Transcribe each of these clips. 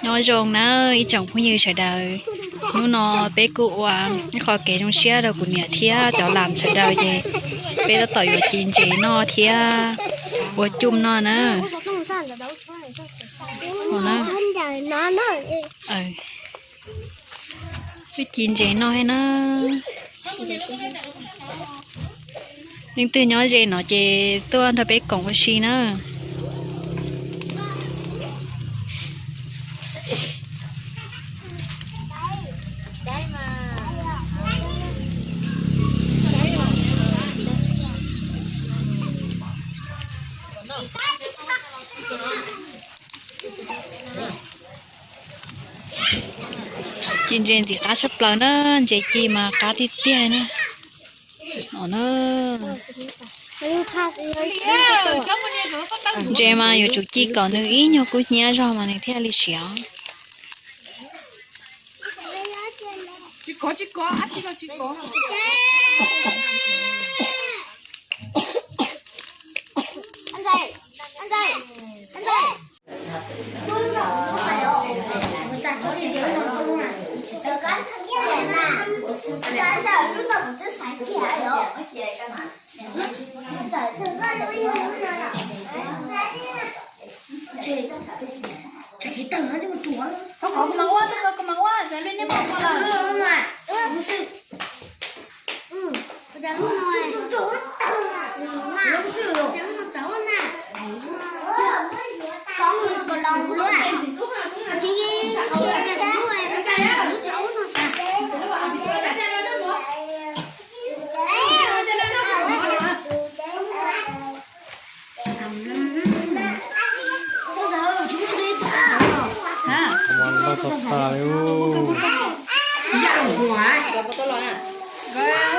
Nyob zoo na ib tsoom phooj ywg sawv daws, hnub no peb kuj ua ib qho kev zoo siab rau kuv niam thiab cov las sawv daws ces peb tab tom yuav ci ntses noj thiab ua cuj noj na. Peb ci ntses noj thiab na. Leej twg nyob ze no ces tuaj nrog peb koom ua si na. Ci ntses ntxim qab tshaj plaws na, ntses ci mas qab tiag tiag na. Ntses mas yuav tsum ci kom nws ib nyuag kub hnyiab zog mas nws thiaj li siav. Txhob kov kuv mas ua, txhob kov kuv mas ua, xav li nej muaj kua lawm.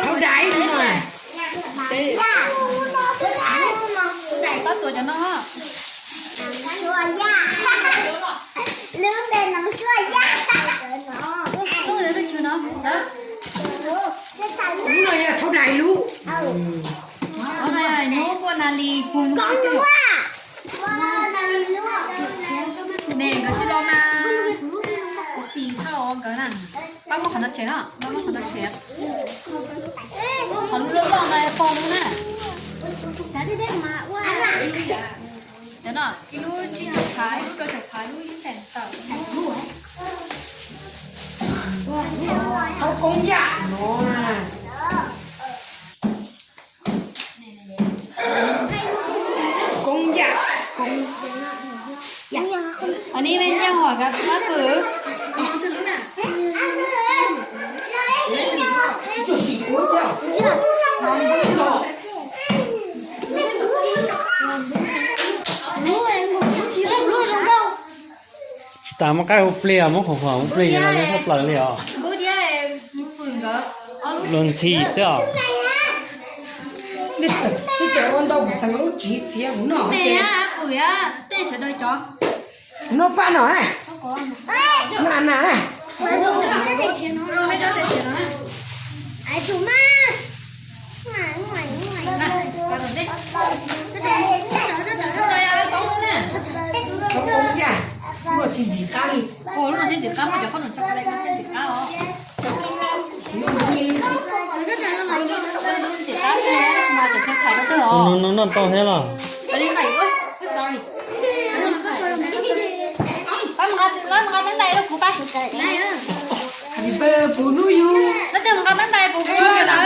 Thauj dais no. Tab tuam cov no. Lub no yog thauj dais lub. Hnub kuaj na li puag lub. Ne nkawd sib lo mas, kuv xis tshaj nkawd na. Pab muab qhov no tshem, pab muab qhov no tshem. Qhov lub loj loj no pog lub na. Cov no ib lub tsib caug phav, ib lub rau caum phav, ib lub ib feem tawm. Thauj koob yaj no. Koob yaj, koob yaj. Ov, nej me nyuam hos kab pw. Tsis tas muab qaib hu plig, muab qhov qhov hu plig ces los tshaj plaws li os. Luag ntxhi xwb os. Kuv noj paj no. Na na. Tsis ntxim qab li. Ntxim qab, muaj cov qhob noom tso, ntxim qab os. Ntxim qab mas cov thaiv rau twg os. Noj tau thiab los? Pab mus nqa, pab mus nqa tab ntais rau kuv pab. Happy birthday to you. Leej twg mus nqa tab ntais kuv kuv lawm.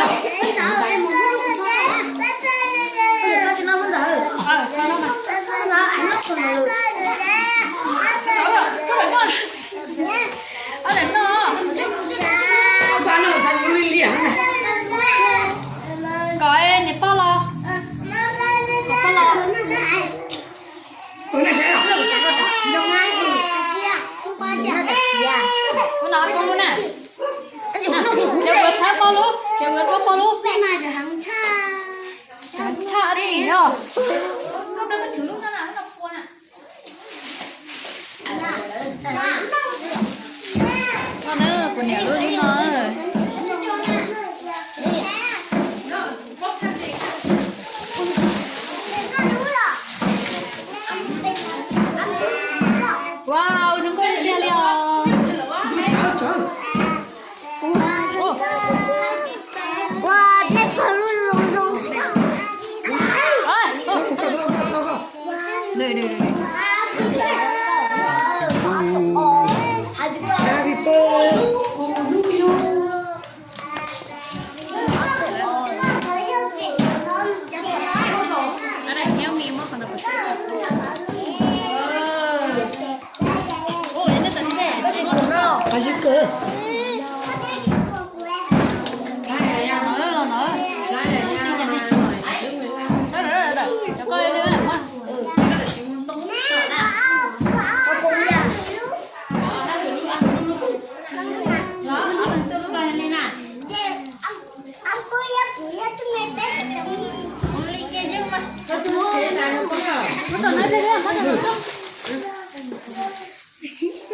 Kom niam pog los, kom pog los. Kuv no koob lub na. Ces kuv thab pog lub, ces kuv thab pog lub. Tshaj li os. Koj pliag koj chwv lub no na, lub no pua na. No na, kuv niam lub lub no. Wow, zoo nkauj tiag li os.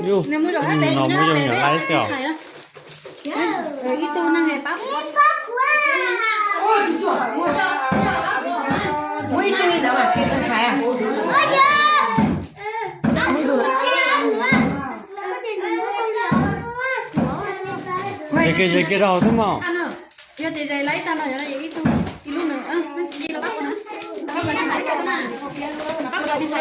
Yus, no muab zoo nyuam laib xwb os. Ib tug neeg pab kuv. Muab ib tug li ntawd mas kis tug thaiv. Ces kiag, ces kiag rau hauv xwb mog. Yog tias zais laib tag no yog ib tug, ib lub nws, los pab kuv na. Pab kuv na. Pab kuv na.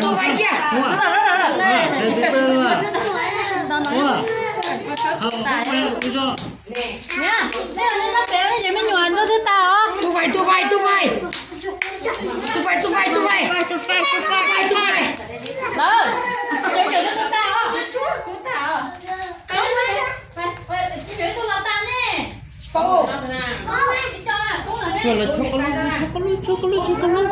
Tus vais kiag. Niam, nej ua nej noj pem, nej cov me nyuam ntuj twg tas os? Tus vais, tus vais, tus vais. Tus vais, tus vais, tus vais. Tus vais, tus vais, tus vais. Lawv, cov me nyuam ntuj twg tas os?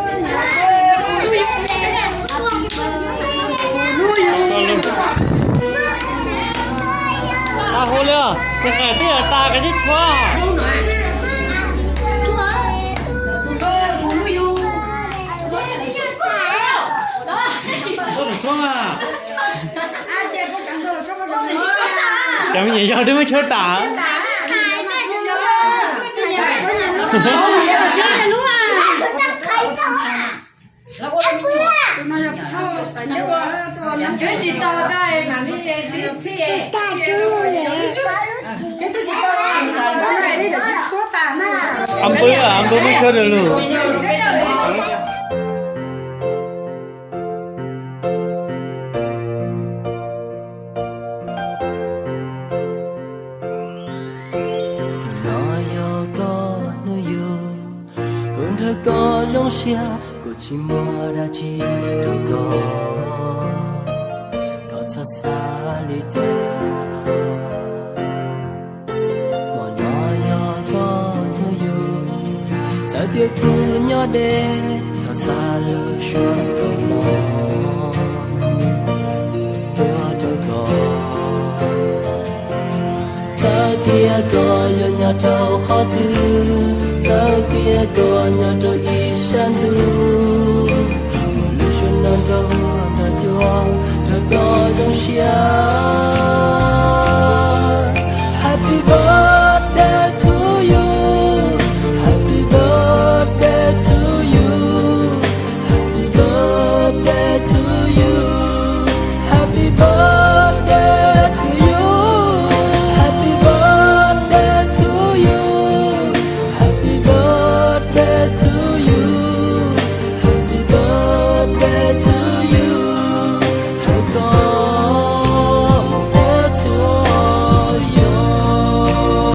Tau hu li, tus qes twb yog tas koj tib tshuab. Cov me nyuam yog twb muab tshuab tas. Ob pwb, ob pwb muab tshuab rau lug. No yog koj hnub yug, kuv nrog koj zoo siab, kuv tsis muaj dab tsi rau koj, koj txhob xav li cas. Hmo no yog koj hnub yug, txawm tias kuv nyob deb, thov xa lub suab koj los, tuaj rau koj. Txawm tias koj yuav nyob rau qhov twg, txawm tias koj nyob rau ib sab ntuj, muaj lub suab no nrog nrog cuag, nrog koj zoo siab.